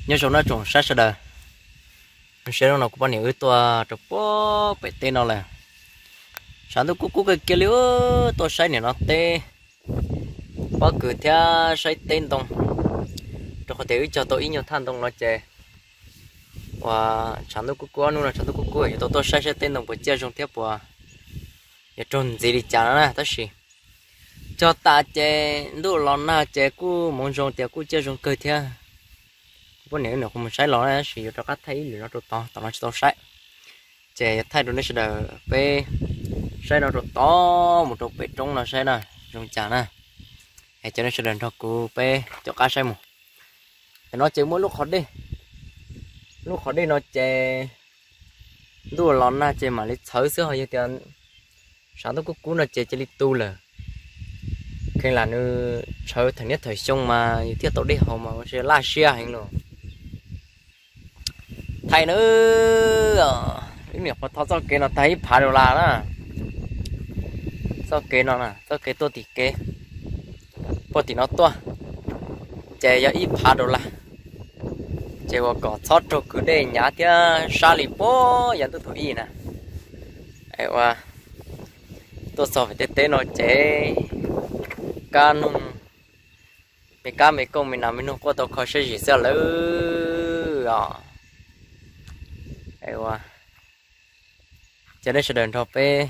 Nyob zoo nawb tsoom saib sawv daws, zoo siab hnub no kuv poj niam wb tuaj rau puag pem teb no lawm. Tshav ntuj kub kub kawg kiag li, tuaj saib niam no teb pob kws thiab saib teb ntoo, rau qhov tias wb cog tau ib nyuag thaj ntoo no ces uas tshav ntuj kub kub, ob hnub no tshav ntuj kub kub yuav tau tuaj saib saib teb ntoo puas ciaj zoo thiab puas yuav raug ntxiv li cas no na. Tab sis cog tas ces ntuj los nag ces kuj hmoov zoo tias kuj ciaj zoo kawg thiab. Kuv poj niam wb nyuam qhuav mus saib los na, tab sis yuav rov qab thaij ib lwm no rau tod, tom no tsis tau saib. Ces yuav thaij rau nej sawv daws peb saib no rau tod mus rau pem roob no saib na, zoo cas na. Es cov nej sawv daws nrog kuv peb caum qab saib mus. Tam no ces muaj lub qhov dej, lub qhov dej no ces ntuj los nag ces mam li txhawv xwb, ho yog tias tshav ntuj kub kub no ces cia li tu lawm. Kheev lam nws tshawv thaum niaj thaum xyoo mas yus thiaj tau dej haus mas ua laj siab heev lawm. Thaij na, wb nyuam qhuav thov txoj kev no tag ib phav dollar na. Txoj kev no, txoj kev tuaj tim kev, puag tim no tuaj, ces yog ib phav dollar. Ces uas kom txhob raug kwv dej hnyav thiab sab li puag yav ntuj thaum ub na. Es ua tuaj txog pem tej teb no ces kab noog, me kab me kooj me nas me noog quaj tau kho siab zim xwb lawm os. Es ua, cov nej sawv daws nrog peb,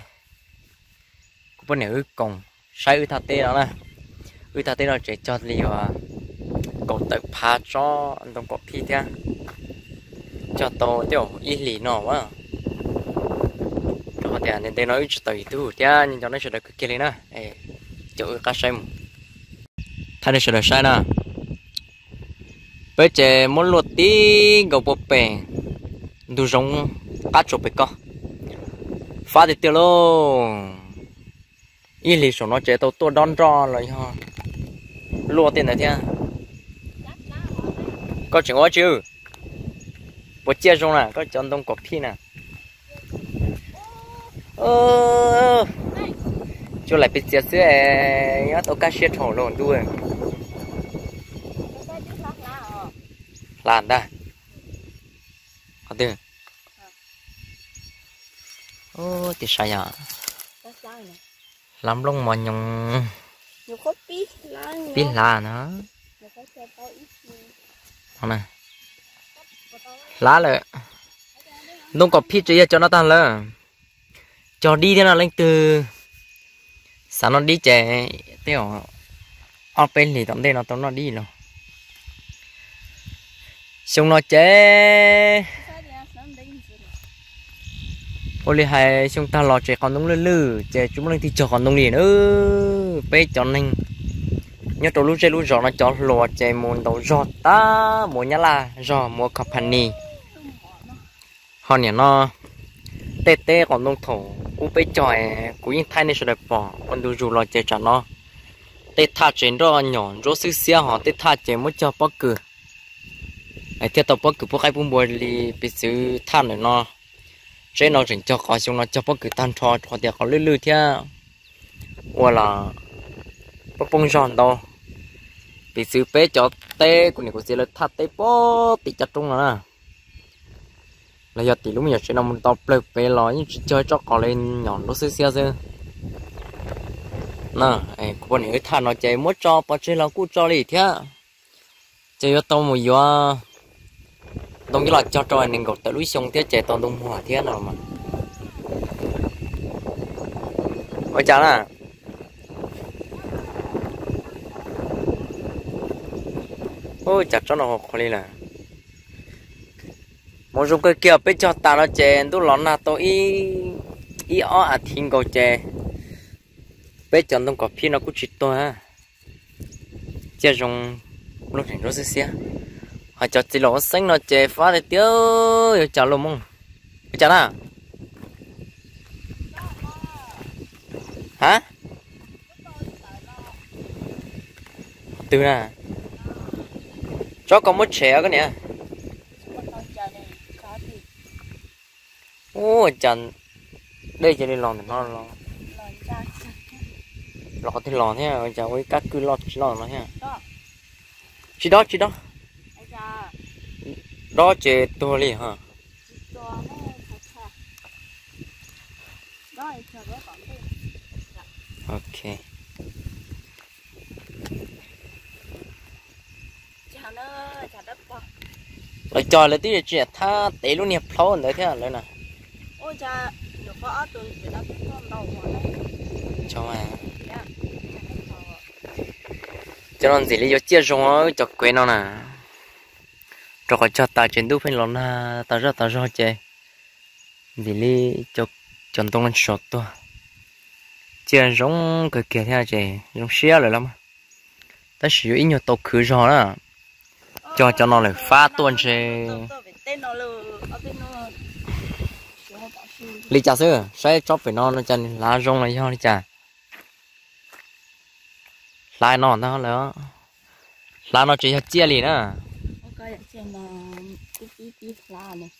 kuv poj niam wb koom saib wb thaj teb no na. Wb thaj teb no tseem cog li uas kaum tawm phav tsob ntoo kaum phij thiab, cog tau tej ib hlis no a. Rau qhov tias ntev ntev no wb tsis tawm YouTube thiab, nco nej sawv daws kawg kiag li na. Caum wb qab saib mus, thaij nej sawv daws saib na. Peb ces muab luaj tib nkaus puag pem ntug zoov qab tsuas pem ko, fab tiag tiag lauj. Ib hlis saum no ces tau tuaj dob nroj los yog luaj tej ntawd thiab. Koj tseem ua tsi? Puas ciaj zoo na koj cov ntoo kaum phij na? Tsuas laim pes txias xwb, nyob tau kaj siab dhau los ntuj. Hla ntag. Qhov twg? Tias sav yog hla nplooj mos nyoos, pib hla no. Hla lawm. Ntoo kaum phij tseem yog cov no tag lawm. Cog dib thiab no, leej twg xav noj dib ces tej zaum ob peb hlis tom ntej no tau noj dib los. Xyoo no ces ua li hais xyoo tag los ces qos ntoo lwj lwj ces tsis muaj leej twg cog qos ntoo li na. Peb cov neeg nyob rau lub zej lub zos no cov hluas ces mus ntaus zog tag, mus nyab laj zog, mus ua company. Ho niam no tej teb qos ntoo thaum ub peb cog, kuv yeej thaij nej sawv daws pom ua ntu zus los ces tsam no tej thaj tsev nroj nyom ntsuab xwb xiab, ho tej thaj ces muab cog pob kws, thiaj tau pob kws pub qaib pub npua li piv txwv thaj ntawm no. Tsev no tseem cog qos, xyoo no cog pob kws tag nrho rau qhov tias qos lwj lwj thiab ua los poob poob zog ntau. Piv txwv peb cov teb kuv niam kuv txiv lawv thaj teb puag tim caj roob no na, los yog tim lub me nyuam tsev no mus nto plawg pem los yeej tsis cog tsob qos li, nyom ntsuab xwb xiab xwb. Kuv poj niam wb thaj no ces muab tso pov tseg los kuj tso li thiab. Ces yuav tau mus yuav ntoo coj los cog rau nees nkaum tawm lub xyoo thiab ces tau ntoo muag thiab no mas. Ua cas na? Ua cas tsob no qhuav li lawm. Hmoov zoo kawg kiag, peb cog tas no ces ntuj los nag tau ib ob as thiv nkaus ces peb cov ntoo kom phij no kuj tsis tuag. Ciaj zoo, nplooj tseem ntsuab xwb xiab. Ho cov txiv laum ua xeeb no ces fab tiag tiag, yuav cas luaj mooj. Ua cas na? Ha? Qhov twg na? Tsob koj muab tshem koj niam. Ua cas dej cia li los ntawm no los? Los qhov twg los thiab, ua cas ua ib kab kwj loj tsis loj no thiab? Tsis dob, tsis dob. Tsob ces tuag li ha. Ok. Lawv cog lawv twb tsis thab tev lub niag plhaub ntawd thiab lawv na. Cov no ntxim li yuav ciaj zoo cov kuev no na. Rau qhov cog tas ces ntuj pheej los nag tas zog tas zog ces ntxim li cov ntoo no tsis tshua tuag. Ciaj zoo kawg kiag thiab ces zoo siab lawm los mas. Tab sis yuav ib nyuag tau khwv zog na. Cog cov no lawm fab tuaj ntshe li cas xwb, saib tsob pem no no cas nws hlav zoo los yog li cas. Hlav no ntag lawm. Hlav no tsis yog ciaj li na.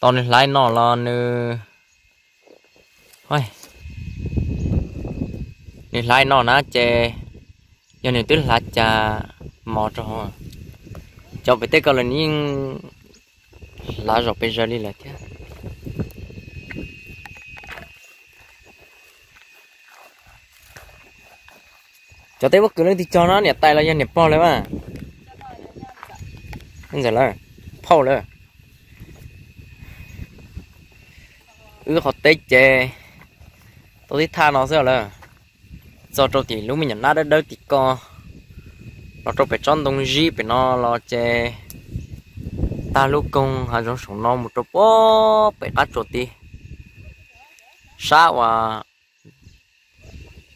Tau nws hlav no los nws, nws hlav no na ces yog nws twb hlav cas mos rau hauv. Cov pem tej ko los nws yeej hlav zom pes zaws li lawm thiab. Cov teb pob kws leej twg cog no, niam tais los yog niam pog lawm mas? Ntxawm lawm, phauj lawm. Wb qhov teb ces tau tib thaj no xwb lawm. Txog rau tim lub me nyuam nab dawb dawb tim ko, los rau pem tsob ntoo zib pem no los ces tag lub koog hav zoov saum no mus rau puag pem qab tsuas tid, sab uas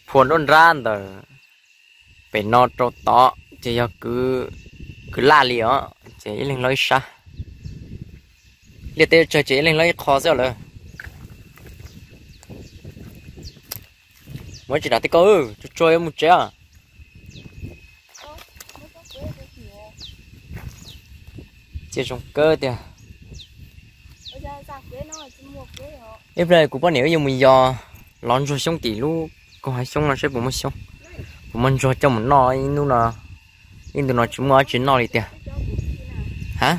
phua nruab nrab ntawm pem no rau tod ces yog kwv laj li os, ces ib leeg loj ib sab. Liaj teb tsawg ces ib leeg loj ib qho xwb lawm. Muaj tsis nram tej ko, tsuag tsuag yuav mus tsev. Txiaj zoo kawg tiag. Ib pliag kuv poj niam wb yuav mus yos lov ntsuag xyoob tim lub koog hav xyoob no seb puas muaj xyoob, puas muaj ntsuag coj mus noj ib hnub no. Ib ntu no tsis muaj dab tsi noj li tiag. Ha?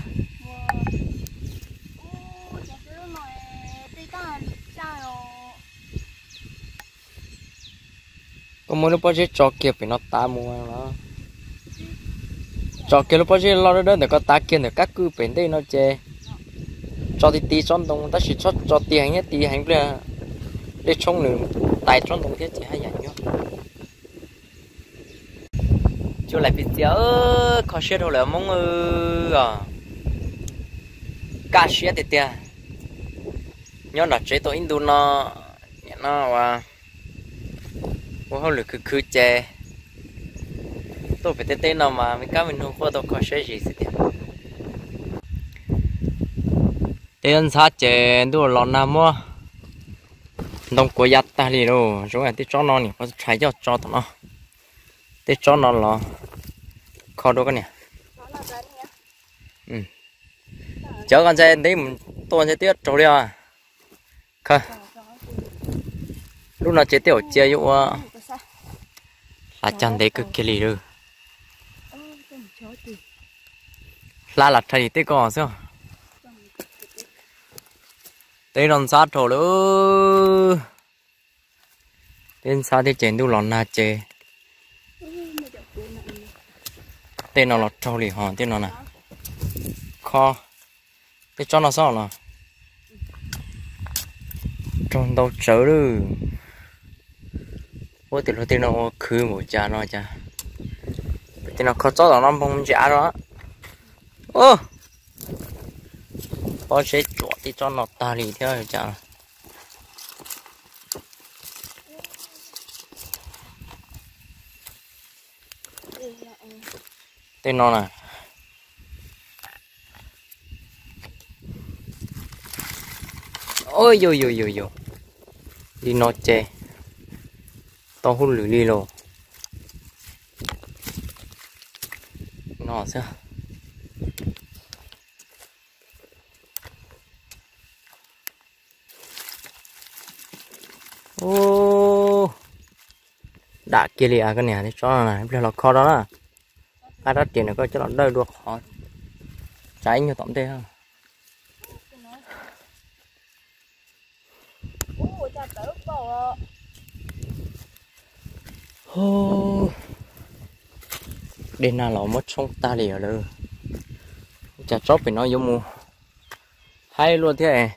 Koj muab lub pob zeb tso kiag pem no tav mus los. Tso kiag lub pob zeb loj dawb dawb ntawm ko tav kiag ntawm kab kwj pem ntej no ces tso ti ti tsob ntoo tab sis txhob tso ti heev thiab, ti heev pliag dej tshoob nws tais tsob ntoo thiab ces haj yam nyuaj. Cua laim pis txias, kho siab dhau lawm Hmoob os. Kaj siab tiag tiag. Nyob nram tsev tau ib ntu no, nim no ua hauj lwm khwv khwv ces tuaj pem tej teb no mas me kab me noog quaj tau kho siab zis xwb tiag. Tej ntxhab ces ntuj los nag muab ntoo kuav ya tag li lauj. Zoo tej tsob no nim qhuav rhais coj tso tom no. Tej tsob no los kho dua koj niam. Cov ko ntxhais ntev mus tua ntxhais twb raug li os. Lub no ces tej zaum cia yuav ua hlav cag ntev kawg kiag li lawm. Hlav lam rhais li tej ko xwb. Tej no ntxhab dhau lawm. Tej ntxhab thiab ces ntuj los nag ces tej no los raug li ho tej no na. Kho tej tsob no xwb los raug ntau tsawv lawm. Ua tim luag tej no ua khwv npaum cas no cas. Tej no kho tsob tom no npog ntsia rau. Pob zeb tsuam tej tsob no tag li thiab cas. Tej no na. Oj, yus yus yus yus, li no ces tau hauj lwm li los. No xwb. Ub, dam kiag li a koj niam, tsob no na, ib pliag los kho rau na. Qab rab riam no koj coj los dawj dua qhov tsav ib nyuag tom ntej. Dej nag los muab tshoob tag li lawm. Cas tsob pem no yuav mus haib luaj thiab.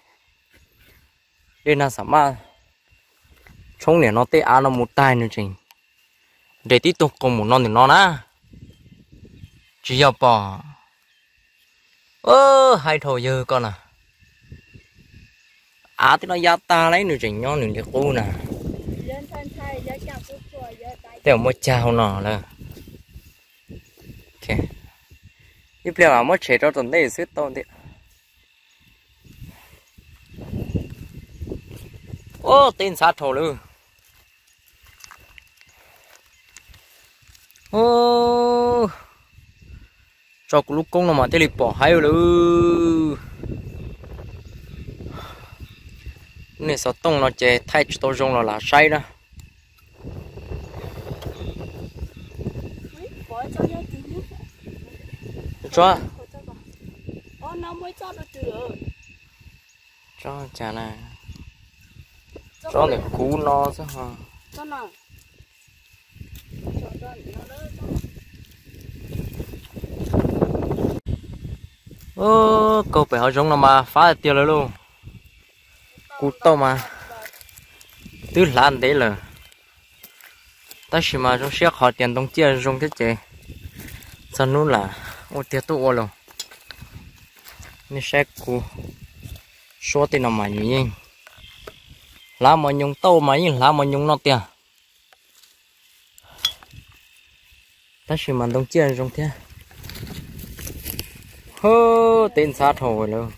Dej nag xam maj tshoob niam no tej av no mus tag nws tseem nres tib tug qos mus no ntawm no na. Tsis yog pom. Haib dhau yawg koj na. Av tej no ya tag lauj, nws tseem nyob nws li qub na. Tej uas muaj cag hauv no lawm. Ib pliag muab tshem rau tom ntej xwb tau ntiag. Ub, teb ntxhab dhau lawm. Tso kuv lub koob no mas thiaj li pom haib lawm. Niag xov tooj no ces thaij tsis tau zoo los lam saib na. Tsob cas na, tsob ntawm kuv no xwb ho. Kaug pem hav zoov no mas fab tiag lawm lauj. Kuv tauj mas twb hlav ntev lawm, tab sis mas zoo siab qhov tias ntoo ciaj zoo thiab ces txog hnub lam ua tiag tuaj ua los. Nej saib kuv suab tej no mas nws yeej hlav mos nyoos, tauj mas yeej hlav mos nyoos no tiag. Tab sis mas ntoo ciaj zoo thiab. Hub, teb ntxhab dhau lawm.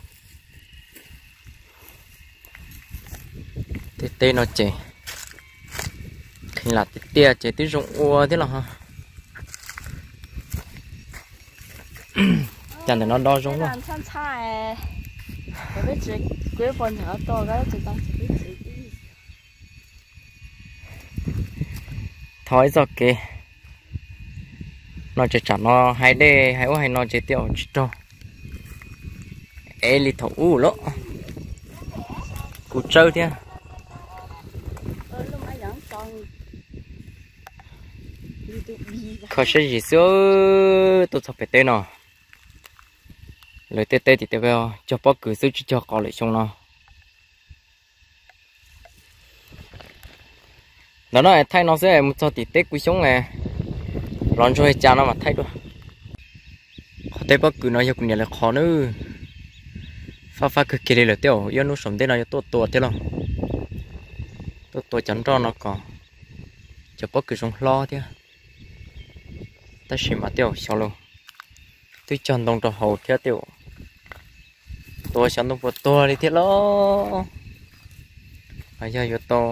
Tej teb no ces kheev lam tiag tiag ces twb zoo ua thiab los ho. Cas ntawm no do zoo na. Thov ib txoj kev no ces tsam no hais dej hais ub hais no ces tias tsis raug ev li thaum ub lawm. Kuv tsawb thiab. Kho siab zim xwb, tuaj txog pem teb no, lawv tej teb tim teb cog pob kws xwb tsis cog qos lawm xyoo no. Ntawm no thaij no xwb, mus txog tim teb kuv xyoob, los ntsuag li cas no mas thaij dua. Qhov teb pob kws no yog kuv niam lawv qhov na. Fab fab kawg kiag li lawm thiab, ib hnub saum ntej no yuav tuaj tua thiab lauj. Tuaj tua cov nroj no kom cov pob kws zoo hlob thiab. Tab sis mas tej zaum xyov los twb cog ntoo rau hauv thiab tej zaum tua xyov ntoo puas tuag li thiab lauj. Los yog yuav tau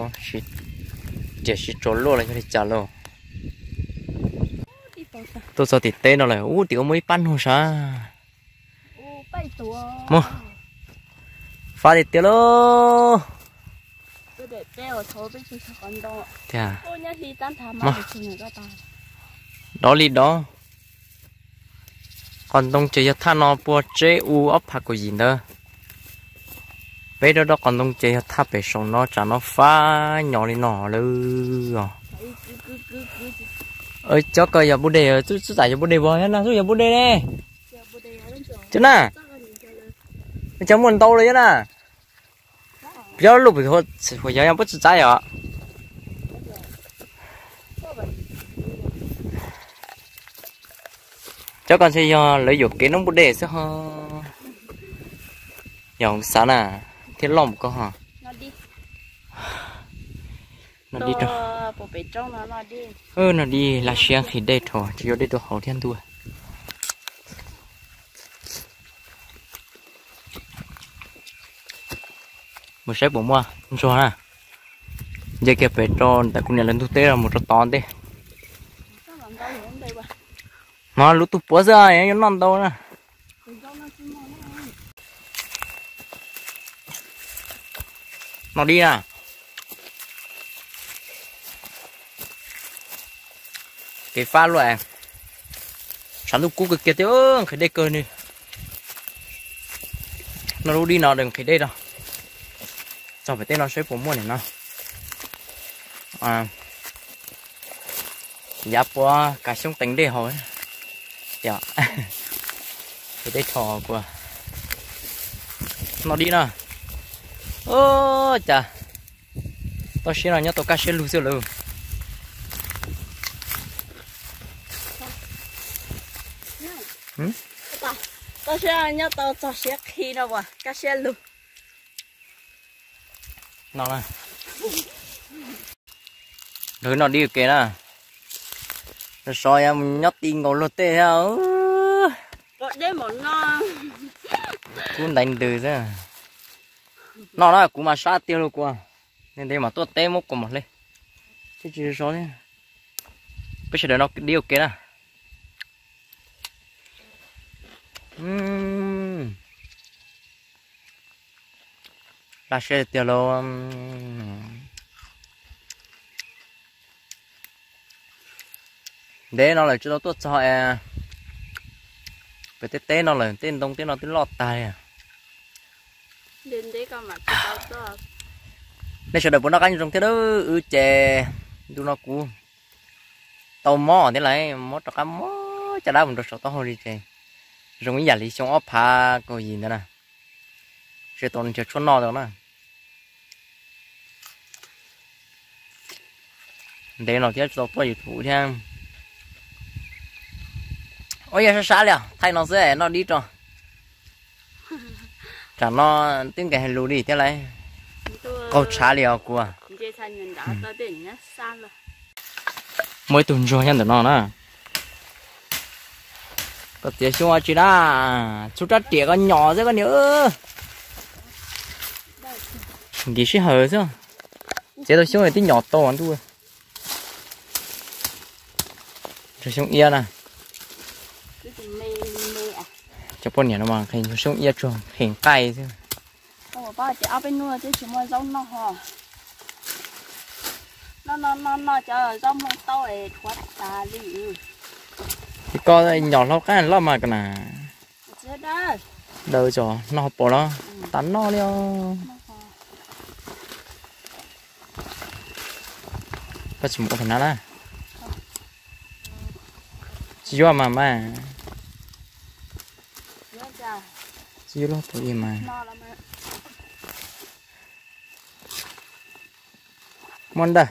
riam sib tsuas luaj los yog li cas lauj. Tuaj txog tim teb no lawm, ub, tim ub muaj ib pab nug sav. Muaj, fab tiag tiag lauj. Tiag, dov li dov. Qos ntoo ces yog thaj no pua tseb u ob phav kaum yim ntawd. Peb dob dob qos ntoo ces yog thaj pem saum no, tsam no fab nyo li no lawm os. Cov ko yog npua dej, txuj txam yog npua dej vog, yog na, txuj yog npua dej ne. Cov na, cov muaj ntau lawm yog na. Cov lub pem huam yog puab tsis txav yom. Cov ko ntshe yog lawv yuam kev noob npua dej xwb ho. Yog xav na, thiab loj mus ko ho. No dib, no dib, laj siab nqhis dej dhau, tsis yuav dej rau hauv thiab ntuj. Mus saib puas muaj ntsuag na. Nce kiag pem rau ntawm kuv niam lawv ntug teb los mus rau tod ntej. No lub tug puav xwb, yuav noj ntau na. No dib na. Kev fab luaj, tshav ntuj kub kawg kiag thiab nqhis dej kawg ni. No lub dib no nqhis dej rau. Txog pem teb no saib puas muaj niam no. Yav puav kav xyoob teev dej haus. Yog, tej rho kuv noj dib na. Ua cas toj siab no nyob tau kaj siab lug xwb lauj. Toj siab nyob tau txog siab qhi no as kaj siab lug. No na, nrog wb noj dib ua ke na. Sov sov mus nyob ti nkaus luag tej thiab. Kub ntaiv ntws xwb. Noj na, kuv mas sab tiag lauj kuv. Ntev ntev mas tuaj teb muab kua mos hle. Thiab tsis sov sov thiab. Peb sawv daws noj dib ua ke na. Laj siab tiag lauj. Ntev no lawm tsis tau tuaj txog es, pem tej teb no lawm tej ntoo tej no twb loj tag li. Nej sawv daws puas noj qab nyob zoo thiab? Wb ces ntu no kuv tau mob thiab lauj, mob rov qab mob caj dab mus rau saum taub hau li ces zoo ib yam li xyoo ob phav kaum yim ntawd na. Tsis tau nrhiav tshuaj noj tau na. Ntev no thiab tsis tau tuaj YouTube thiab. Ua yog sab sab li os, thaij no xwb noj dib tso. Tsam no twb nkees lus li thiab lauj. Qaug tshav li os kuv. Muaj ib tug ntsuag nyob ntawm no na. Koj txiav xyoob ua tsi na? Txhua rab riam koj nyom xwb koj niam. Nkim sij hawm xwb. Txiav tau xyoob twb nyom tau ntuj. Ntsuag xyoob iab na. Cov poj niam no mas nqhis ntsuag xyoob iab tsuag nqhis nqaij xwb. Ces ob peb hnub twb tsis muaj zaub noj ho. Noj noj noj cov zaub nplooj taub es dhuav tas li. Ces koj nyom hlau qab loj mas koj na. Daws tso noj hauv paus los tas noj li os. Koj tsis mus ua thaum na na. Tsis yuav mas mas. Tsis yuav lub paus ib mas. Muab ntawm,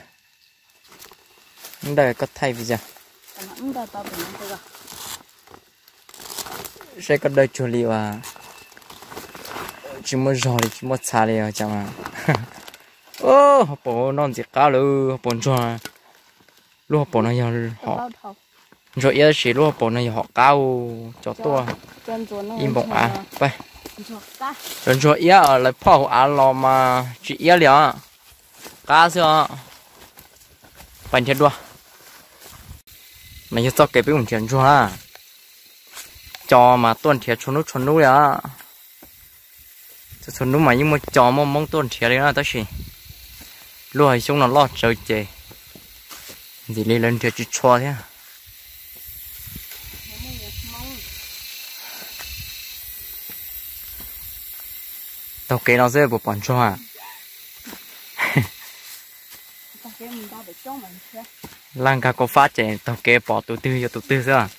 ntawm koj thaij video. Saib koj dawb tsuag li uas tsis muaj zog li tsis muaj txha li cas mas. Hauv paus noj ntxim qab lawm, hauv paus ntsuag. Lub hauv paus no yog hom ntsuag iab tab sis lub hauv paus no yog hom qab, cov tuaj ib npoo av. Cov ntsuag iab lawv phoj hauv av los mas tsis iab li os, qab xwb os. Pais nrhiav dua. No yog txoj kev peb mus nrhiav ntsuag na. Cov mas tuaj nrhiav txhua hnub txhua hnub li os. Txhua hnub mas yeej muaj cov muaj hmoob tuaj nrhiav li na tab sis lub hav xyoob no loj tsawv ces ntxim li lawv nrhiav tsis tshua thiab. Taug kev no xwb puas pom ntsuag? Laj nkag kua fab ces taug kev pom tus twg yog tus twg xwb.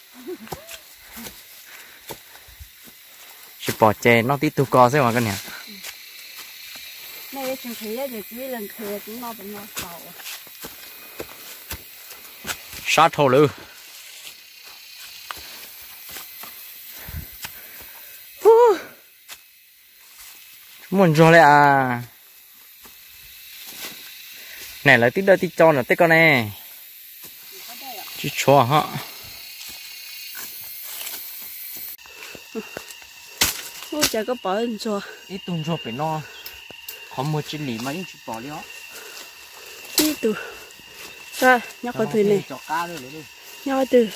Tsis pom ces noj tib tug ko xwb mas koj niam. Sab dhau lawm. Muaj ntsuag li as. Niam lawv twb dawj tib co ntawm tej ko ne. Tsis tshuav ho. Ua cas koj pom ntsuag? Ib tug ntsuag pem no, qhov muag tsis lim mas yeej tsis pom li os. Ib tug, nyob qhov twg ne? Nyob qhov twg?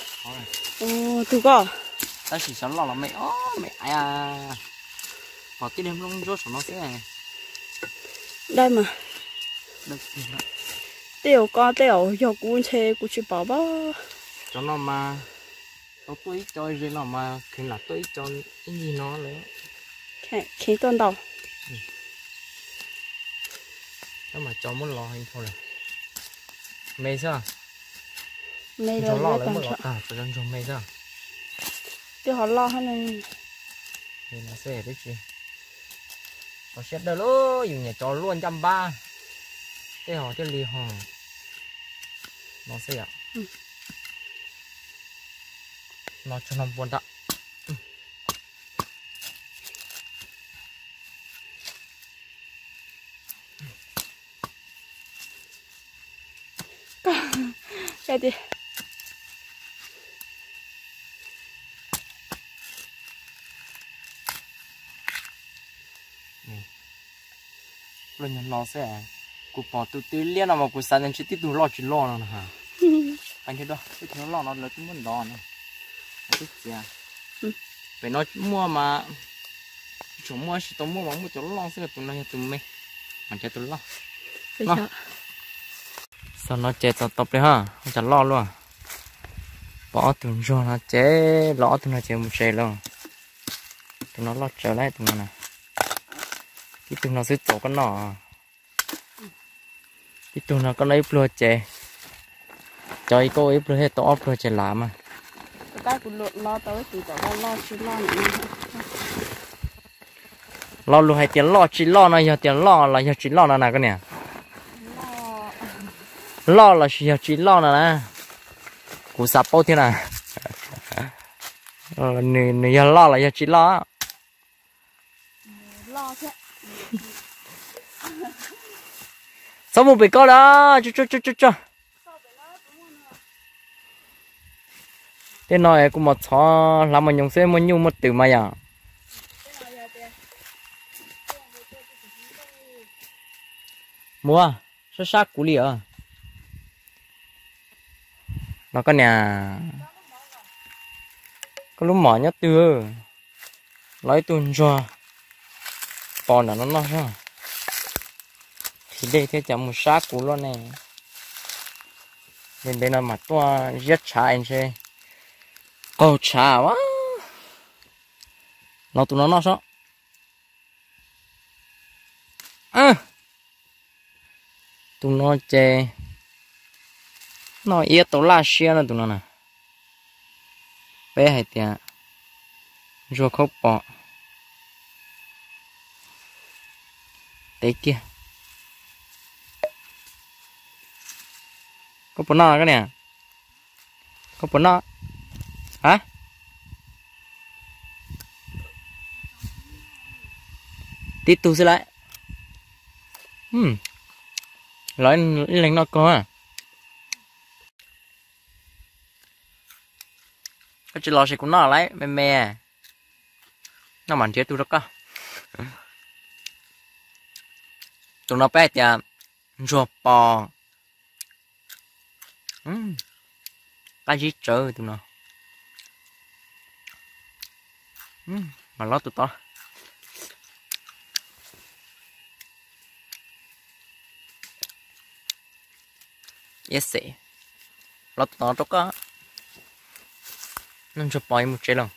Tus koj. Tab sis xyov loj los me os me aiv. Pom tib neeg nplooj ntsuab saum no xwb. Dai mas. Tej zaum koj tej zaum yog kuv ntshe kuv tsis pom pab. Cov no mas tau tuaj ib co ze no mas kheev lam tuaj ib co ib ncig no lawm. Kheev tuaj ntau. Tab mas cov muab los heev dhau lawm. Me xwb. Ntsuag loj lawm, ntsuag me xwb. Twb ho loj hab ne. Twb tsis tau siab dawb lauj, yus nyiam cov luaj ncaj npab. Tej ho thiaj li ho no xwb yom. No tsuag no npua nrag. Luaj nyuag no xwb, kuv pom tus twg liab no mas kuv xav tias ntshe tib tug loj tsis loj no na. Qhov ncauj dab, tib tug loj no lawv twb muab ntov no, lawv twb txiav. Pem no muaj mas, tsis tshua muaj, tsis tau muaj mas muaj cov loj xwb, tus no yog tus me, mas cov tus loj. Xav no ces txog tau plig ha, cov loj luaj. Pom ob tug ntsuag no ces los ob tug no ces mus tsev lawm. Tus no loj tsawv lawm tus no na. Tib tug no xwb txaus koj noj. Tib tug no koj noj ib pluag ces, cov ib koj ua ib pluag thiaj tau ob pluag ces lav mas. Lo lus hais tias loj tsis loj no yog tias loj los yog tsis loj no na koj niam? Loj los sis yog tsis loj no na? Kuv xav paub thiab na. Nws yog loj los yog tsis loj? Txhob mus pem koj lawm. Tej no kuv mam txhov hlav mos nyoos xwb, muaj nyuj muaj twm mas yom. Muab sab sab kuv li os. Los koj niam, koj lub mom nyob twg? Los ib tug ntsuag pos nram no noj soj. Thim dej thiab cas mus sab kuv luaj ne. Ntev ntev no mas tuaj ziab tshav ntshe qaug tshav a. Los tus no noj soj. Tus no ces noj iab tau laj siab no tus no na. Peb hais tias ntsuag khaub pos. Tev kiag. Koj puas noj koj niam? Koj puas noj? A, tib tug xwb lauj. Los ib leeg noj kawg. Koj tsis los ces kuv noj lauj me me. Noj mam nrhiav tug rau koj. Tus no peb hais tias ntsuag pos. Qab zib tsawv tus no. Mas lob tus tod. Iab xes, lob tus tod rau koj. Noj ntsuag pos mus tsev lawm.